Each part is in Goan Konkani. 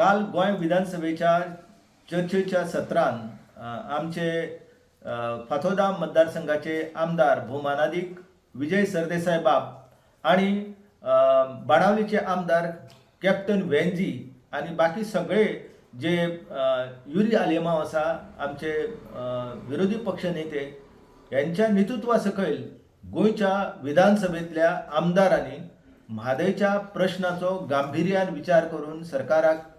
काल गोंय विधानसभेच्या चर्चेच्या सत्रान आमचे फातोर्दा मतदारसंघाचे आमदार भोवमानादीक विजय सरदेसाय बाब आणि बाणावलीचे आमदार कॅप्टन वेंजी आणि बाकी सगळे जे युरी आलेमाव आसा, आमचे विरोधी पक्ष नेते, यांच्या नेतृत्वा सकयल गोंयच्या विधानसभेंतल्या आमदारांनी म्हादयच्या प्रश्नाचो गांभिर्यान विचार करून सरकाराक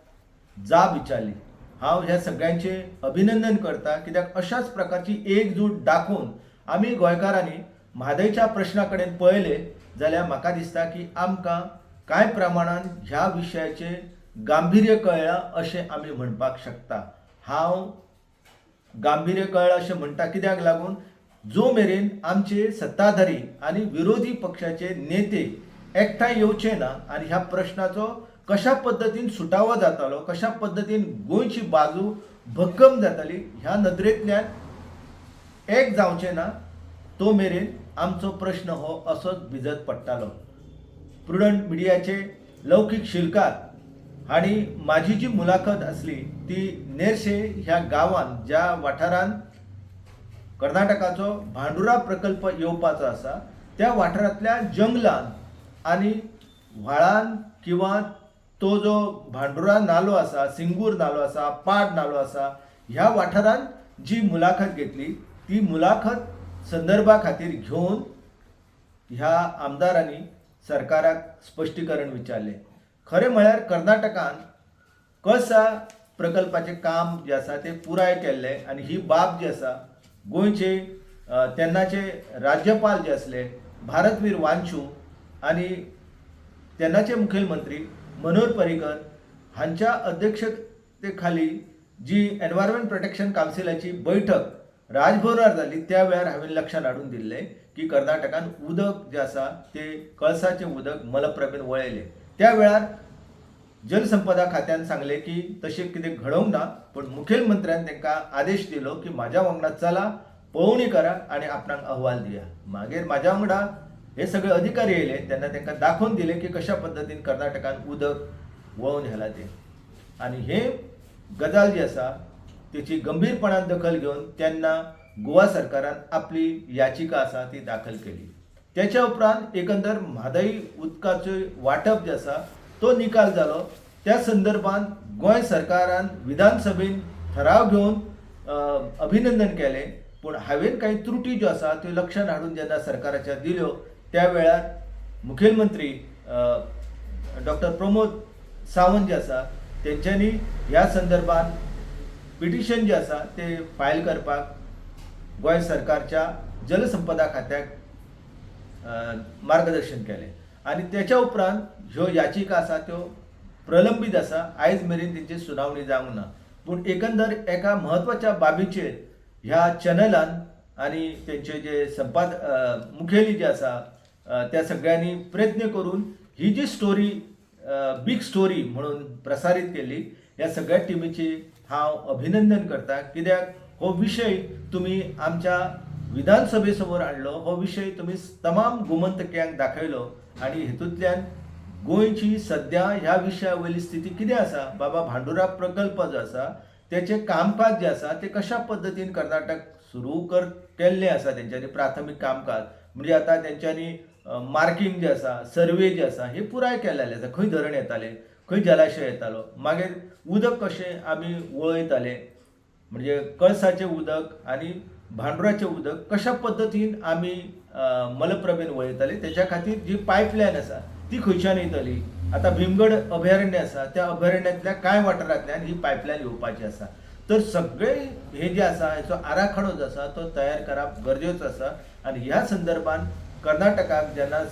जाब विचारली. हांव ह्या सगळ्यांचे अभिनंदन करता, कित्याक अशाच प्रकारची एकजूट दाखोवन आमी गोंयकारांनी म्हादयच्या प्रश्ना कडेन पळयलें जाल्यार म्हाका दिसता की आमकां कांय प्रमाणान ह्या विशयाचें गांभिर्य कळ्ळां अशें आमी म्हणपाक शकता. हांव गांभिर्य कळ्ळां अशें म्हणटा कित्याक लागून, जो मेरेन आमचे सत्ताधारी आनी विरोधी पक्षाचे नेते एकठांय येवचे ना आनी ह्या प्रश्नाचो कशा पद्दतीन सुटावो जातालो, कशा पद्दतीन गोंयची बाजू भक्कम जाताली ह्या नदरेंतल्यान एक जावचे ना, तो मेरेन आमचो प्रश्न हो असोच भिजत पडटालो. प्रुडंट मिडियाचे लौकीक शिलकार हांणी म्हाजी जी मुलाखत आसली ती नेरशे ह्या गांवांत, ज्या वाठारांत कर्नाटकाचो भांडुरा प्रकल्प येवपाचो आसा, त्या वाठारांतल्या जंगलान आनी व्हाळान किंवा तो जो भांडुरा नालो आसा, सिंगूर नालो आसा, पाड नालो आसा, ह्या वाठारांत जी मुलाखत घेतली ती मुलाखत संदर्भा खातीर घेवन ह्या आमदारांनी सरकाराक स्पश्टीकरण विचारलें. खरें म्हळ्यार कर्नाटकान कळसा प्रकल्पाचें काम जें आसा तें पुराय केल्लें आनी ही बाब जी आसा गोंयचे तेन्नाचे राज्यपाल जे आसले भारतवीर वांचू आनी तेन्नाचे मुखेलमंत्री मनोहर पर्रीकर हांच्या अध्यक्षते खाली जी एनवायरमेंट प्रोटेक्शन कावन्सिलाची बैठक राजभवनार जाली, त्या वेळार हांवें लक्षांत हाडून दिल्लें की कर्नाटकान उदक जें आसा तें कळसाचें उदक मलप्रभेन वळयलें. त्या वेळार जलसंपदा खात्यान सांगलें की तशें कितें घडोवंक ना, पूण मुखेलमंत्र्यान तांकां आदेश दिलो की म्हाज्या वांगडा चला, पळोवणी करा आनी आपणाक अहवाल दिया. मागीर म्हाज्या वांगडा हे सगळे अधिकारी येयले तेन्ना तांकां दाखोवन दिलें की कशा पद्दतीन कर्नाटकान उदक वळोवन व्हेलां तें आनी हे गजाल जी आसा तेची गंभीरपणान दखल घेवन तेन्ना गोवा सरकारान आपली याचिका आसा ती दाखल केली. त्याच्या उपरांत एकंदर म्हादय उदकाचें वांटप जें आसा तो निकाल जालो. त्या संदर्भात गोंय सरकारान विधानसभेन ठराव घेवन अभिनंदन केलें, पूण हांवें कांय त्रुटी ज्यो आसा त्यो लक्षांत हाडून जेन्ना सरकाराच्या दिल्यो त्या वेळार मुखेलमंत्री डॉक्टर प्रमोद सावंत जे आसा तेंच्यांनी ह्या संदर्भात पिटिशन जें आसा तें फायल करपाक गोंय सरकारच्या जलसंपदा खात्याक मार्गदर्शन केलें आनी तेच्या उपरांत ह्यो याचिका आसा त्यो प्रलंबीत आसा. आयज मेरेन तेंची सुनावणी जावंक ना, पूण एकंदर एका म्हत्वाच्या बाबीचेर ह्या चॅनलान आनी तेंचे जे मुखेली जे आसा त्या सगळ्यांनी प्रयत्न करून ही जी स्टोरी बीग स्टोरी म्हणून प्रसारीत केली, ह्या सगळ्या टिमीची हांव अभिनंदन करता, कित्याक हो विशय तुमी आमच्या विधानसभे समोर हाडलो, हो विशय तुमी तमाम गोमंतकियांक दाखयलो आनी हेतूंतल्यान गोंयची सद्या ह्या विशया वयली स्थिती कितें आसा, बाबा भांडुरा प्रकल्प जो आसा तेचें कामकाज जें आसा तें कशा पद्दतीन कर्नाटक सुरू केल्लें आसा, तेंच्यांनी प्राथमीक कामकाज म्हणजे आतां तेंच्यांनी मार्कींग जें आसा, सर्वे जे आसा हे पुराय केल्लें आसा. खंय धरण येतालें, खंय जलाशय येतालो, मागीर उदक कशें आमी वळयताले, म्हणजे कळसाचें उदक आनी भांडुराचें उदक कशा पद्दतीन आमी मलप्रभेन वळयताले, तेच्या खातीर जी पायपलायन आसा ती खंयच्यान येतली. आतां भीमगड अभयारण्य आसा, त्या अभयारण्यांतल्या कांय वाठारांतल्यान ही पायपलायन येवपाची आसा. तर सगळे हे जे आसा हेचो आराखडो जो आसा तो तयार करप गरजेचो आसा आनी ह्या संदर्भान कर्नाटकाक जेन्ना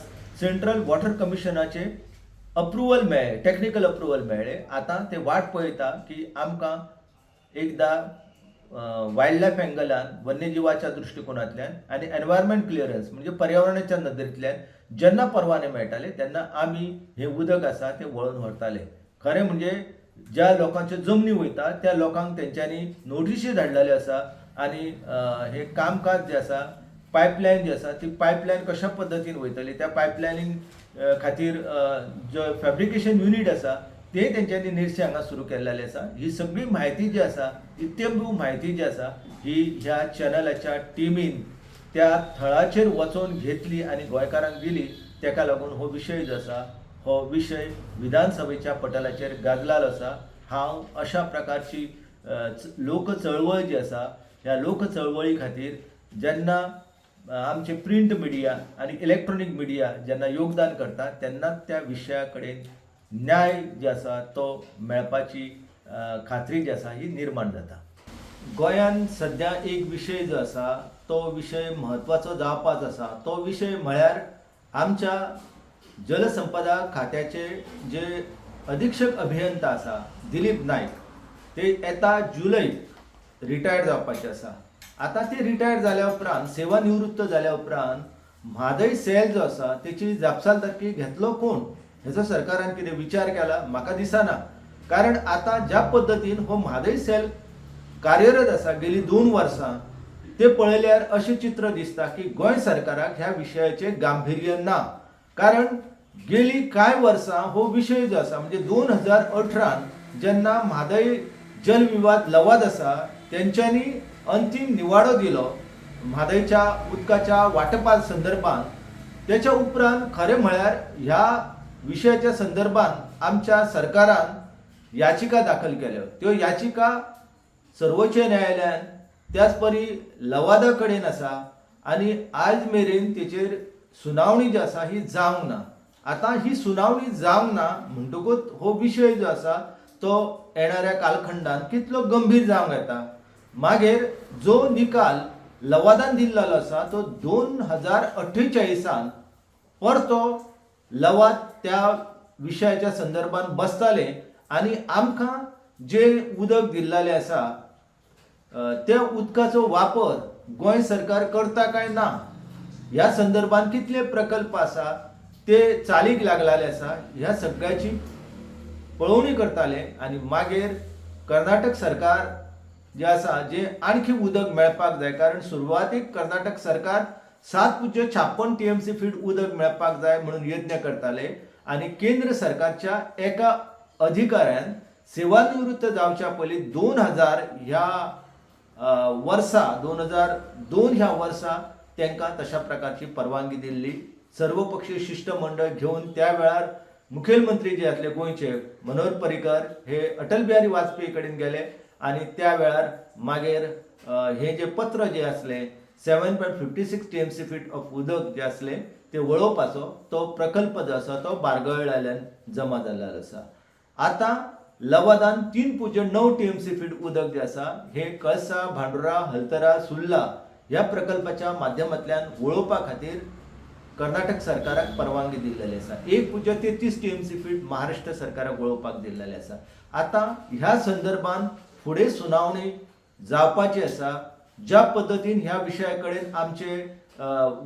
सेंट्रल वॉटर कमिशनाचे अप्रुवल मेळ्ळें, टॅक्निकल अप्रुवल मेळ्ळें, आतां ते वाट पळयता की आमकां एकदां वायल्ड लायफ एंगलान, वन्यजिवाच्या दृश्टिकोनांतल्यान आनी एनवायरमेंट क्लियरन्स म्हणजे पर्यावरणाच्या नदरेंतल्यान जेन्ना परवाने मेळटाले तेन्ना आमी हें उदक आसा तें वळोवन व्हरताले. खरें म्हणजे ज्या लोकांच्यो जमनी वयता त्या लोकांक तेंच्यांनी नोटिशी धाडलेल्यो आसा आनी हें कामकाज जें आसा, पायपलायन जी आसा ती पायपलायन कशा पद्दतीन वयतली, त्या पायपलायनींग खातीर जो फॅब्रिकेशन युनीट आसा ते तेंच्यांनी निरशे हांगा सुरू केल्लेले आसा. ही सगळी म्हायती जी आसा, इत्यंभू म्हायती जी आसा, ही ह्या चॅनलाच्या टिमीन त्या थळाचेर वचोन घेतली आनी गोंयकारांक दिली. तेका लागून हो विशय जो आसा हो विशय विधानसभेच्या पटलाचेर गाजलेलो आसा. हांव अशा प्रकारची लोक चळवळ जी आसा, ह्या लोक चळवळी खातीर जेन्ना आमचे प्रिंट मिडिया आनी इलेक्ट्रॉनीक मिडिया जेन्ना योगदान करता तेन्नाच त्या विशया कडेन न्याय जे आसा तो मेळपाची खात्री जी आसा ही निर्माण जाता. गोंयांत सद्या एक विशय जो आसा तो विशय म्हत्वाचो जावपाचो आसा. तो विशय म्हळ्यार आमच्या जलसंपदा खात्याचे जे अधिक्षक अभियंता आसा दिलीप नायक, ते येता जुलय रिटायर्ड जावपाचे आसा. आतां ते रिटायर्ड जाल्या उपरांत, सेवा निवृत्त जाल्या उपरांत म्हादय सेल जो आसा तेची जापसालदारकी घेतलो कोण हेचो सरकारान कितें विचार केला म्हाका दिसना. कारण आतां ज्या पद्दतीन हो म्हादय सेल कार्यरत आसा गेली 2 वर्सां, ते पळयल्यार अशें चित्र दिसता की गोंय सरकाराक ह्या विशयाचें गांभिर्य ना. कारण गेली कांय वर्सां हो विशय जो आसा, म्हणजे 2018 जेन्ना म्हादय जल विवाद लवाद आसा तेंच्यांनी अंतीम निवाडो दिलो म्हादयच्या उदकाच्या वांटपा संदर्भात, तेच्या उपरांत खरें म्हळ्यार ह्या विशयाच्या संदर्भात आमच्या सरकारान याचिका दाखल केल्यो. त्यो याचिका सर्वोच्च न्यायालयान त्याच परी लवादा कडेन आसा आनी आज मेरेन तेचेर सुनावणी जी आसा ही जावंक ना. आतां ही सुनावणी जावंक ना म्हणटकूच हो विशय जो आसा तो येणाऱ्या कालखंडान कितलो गंभीर जावंक येता. मागीर जो निकाल लवादान दिल्लो आसा तो 2048 परतो लवाद त्या विशयाच्या संदर्भात बसताले आनी आमकां जे उदक दिल्लेलें आसा त्या उदकाचो वापर गोंय सरकार करता काय ना ह्या संदर्भात कितले प्रकल्प आसा ते चालीक लागलेले आसा ह्या सगळ्याची पळोवणी करताले. आनी मागीर कर्नाटक सरकार जे आसा जे आणखी उदक मेळपाक जाय, कारण सुरवातीक कर्नाटक सरकार 7.56 TMC feet उदक मेळपाक जाय म्हणून यत्न करताले आनी केंद्र सरकारच्या एका अधिकाऱ्यान सेवानिवृत्त जावच्या पयलीं 2000 ह्या वर्सा 2002 ह्या वर्सा तांकां तशा प्रकारची परवानगी दिल्ली. सर्वपक्षीय शिश्टमंडळ घेवन त्या वेळार मुखेलमंत्री जे आसले गोंयचे मनोहर पर्रीकर हे अटल बिहारी वाजपेयी कडेन गेले आनी त्या वेळार मागीर हे जे पत्र जे आसलें 7.56 TMC feet of उदक जे आसलें ते वळोवपाचो तो प्रकल्प जो आसा तो बारगळ्यान जमा जाल्लो आसा. आतां लवादान 3.9 TMC feet उदक जे आसा हे कळसा, भांडुरा, हलतरा, सुर्ला ह्या प्रकल्पाच्या माध्यमांतल्यान वळोवपा खातीर कर्नाटक सरकाराक परवानगी दिल्लेली आसा. 1.33 TMC feet Maharashtra सरकाराक वळोवपाक दिल्लेले आसा. आतां ह्या संदर्भात फुडें सुनावणी जावपाची आसा. ज्या पद्दतीन ह्या विशया कडेन आमचे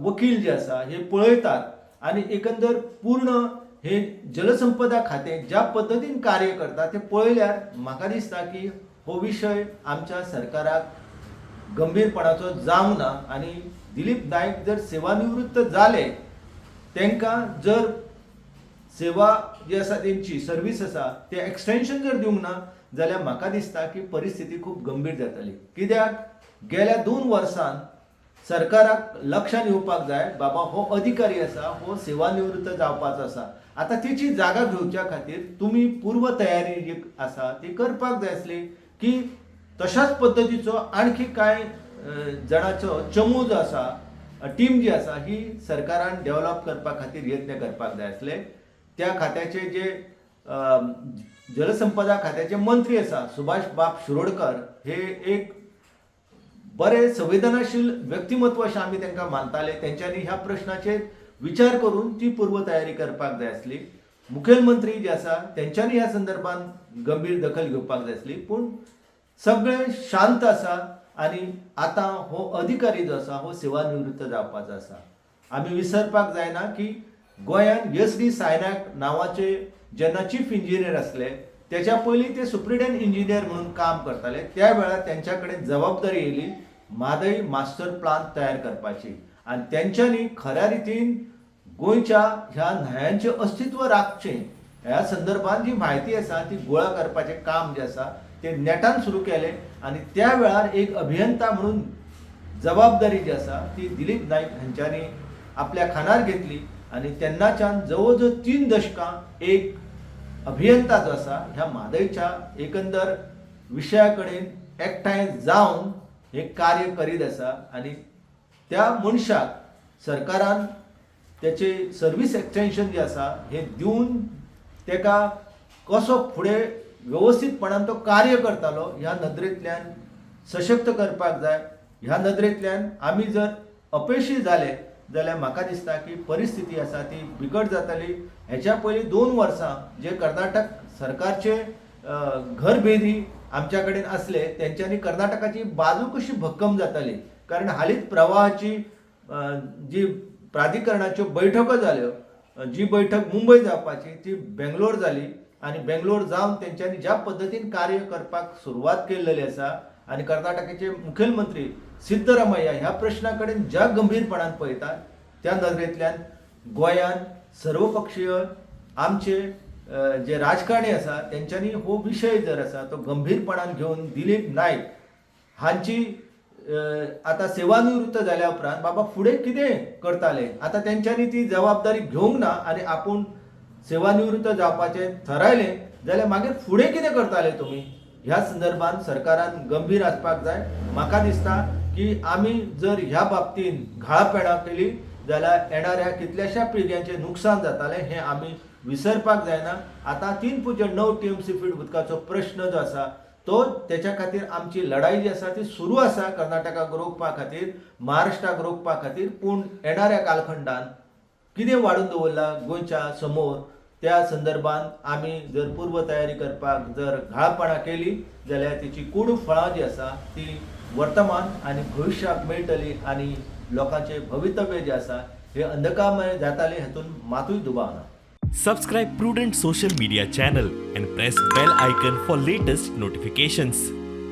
वकील जे आसा हे पळयतात आनी एकंदर पूर्ण हे जलसंपदा खातें ज्या पद्दतीन कार्य करता तें पळयल्यार म्हाका दिसता की हो विशय आमच्या सरकाराक गंभीरपणाचो जावंक ना. आनी दिलीप नायक जर सेवानिवृत्त जाले तांकां जर सेवा जी आसा तेंची सर्वीस आसा ते एक्सटेंशन जर दिवंक ना जाल्यार म्हाका दिसता की परिस्थिती खूब गंभीर जातली. कित्याक गेल्या 2 वर्सान सरकाराक लक्षांत येवपाक जाय बाबा हो अधिकारी आसा हो सेवानिवृत्त जावपाचो आसा, आतां तेची जागा घेवच्या खातीर तुमी पूर्व तयारी जी आसा ती करपाक जाय आसली की तशाच पद्दतीचो आणखी कांय जाणाचो चमू जो आसा, टीम जी आसा ही सरकारान डेवलप करपा खातीर यत्न करपाक जाय आसले. त्या खात्याचे जे जलसंपदा खात्याचे मंत्री आसा सुभाष बाब शिरोडकर हे एक बरे संवेदनाशील व्यक्तिमत्व अशें आमी तांकां मानताले. तेंच्यांनी ह्या प्रश्नाचेर विचार करून ती पूर्व तयारी करपाक जाय आसली. मुखेलमंत्री जे आसा तेंच्यांनी ह्या संदर्भात गंभीर दखल घेवपाक जाय आसली, पूण सगळें शांत आसा आनी आतां हो अधिकारी जो आसा हो सेवानिवृत्त जावपाचो आसा. आमी विसरपाक जायना की गोंयांत SD सायनाक नांवाचे जेन्ना चीफ इंजिनियर आसले तेच्या पयलीं ते सुप्रिटेंडंट इंजिनियर म्हणून काम करताले. त्या वेळार तेंच्या कडेन जबाबदारी येयली म्हादय मास्टर प्लान तयार करपाची आनी तेंच्यांनी खऱ्या रितीन गोंयच्या ह्या न्हंयांचें अस्तित्व राखचें ह्या संदर्भात जी म्हायती आसा ती गोळा करपाचें काम जें आसा तें नेटान सुरू केलें आनी त्या वेळार एक अभियंता म्हणून जबाबदारी जी आसा ती दिलीप नायक हांच्यांनी आपल्या खांदार घेतली आनी तेन्नाच्यान जवळ जवळ 3 दशकां एक अभियंता जो आसा ह्या म्हादयच्या एकंदर विशया कडेन एकठांय जावन हें कार्य करीत आसा. आनी त्या मनशाक सरकारान तेचे सर्वीस एक्सटेन्शन जें आसा हें दिवन तेका कसो फुडें वेवस्थीतपणान तो कार्य करतालो ह्या नदरेंतल्यान सशक्त करपाक जाय. ह्या नदरेंतल्यान आमी जर अपेशी जाले जाल्यार म्हाका दिसता की परिस्थिती आसा ती बिकट जातली. हेच्या पयलीं 2 वर्सां जे कर्नाटक सरकारचे घरभेदी आमच्या कडेन आसले, तेंच्यांनी कर्नाटकाची बाजू कशी भक्कम जाताली, कारण हालींच प्रवाहाची जी प्राधिकरणाच्यो बैठको जाल्यो, जी बैठक मुंबय जावपाची ती बेंगलोर जाली आनी बेंगलोर जावन तेंच्यांनी ज्या पद्दतीन कार्य करपाक सुरवात केल्लेली आसा आनी कर्नाटकाचे मुखेलमंत्री सिद्धरामय्या ह्या प्रश्ना कडेन ज्या गंभीरपणान पळयतात, त्या नदरेंतल्यान गोंयान सर्वपक्षीय आमचे जे राजकारणी आसा तेंच्यांनी हो विशय जर आसा तो गंभीरपणान घेवन दिलीप नायक हांची आतां सेवानिवृत्त जाल्या उपरांत बाबा फुडें कितें करताले, आतां तेंच्यांनी ती जबाबदारी घेवंक ना आनी आपूण सेवानिवृत्त जावपाचें थारायलें जाल्यार मागीर फुडें कितें करताले तुमी, ह्या संदर्भात सरकारान गंभीर आसपाक जाय. म्हाका दिसता की आमी जर ह्या बाबतींत घाळपेणां केली जाल्यार येणाऱ्या कितल्याश्या पिळग्यांचें नुकसान जातालें हें आमी विसरपाक जायना. आतां 3.9 टीएमसी फीट उदकाचो प्रश्न जो आसा तो तेच्या खातीर आमची लढाई जी आसा ती सुरू आसा, कर्नाटकाक रोखपा खातीर, महाराष्ट्राक रोखपा खातीर. पूण येणाऱ्या कालखंडान कितें वाडून दवरला गोंयच्या समोर, त्या संदर्भात आमी जर पूर्व तयारी करपाक जर घाळपणां केली जाल्यार तेची कोडू फळां जी आसा ती वर्तमान आनी भविश्याक मेळटली आनी लोकांचें भवितव्य जें आसा हें अंधकारमय जातालें, हातूंत मातूय दुबाव ना. Subscribe Prudent Social Media channel and press bell icon for latest notifications.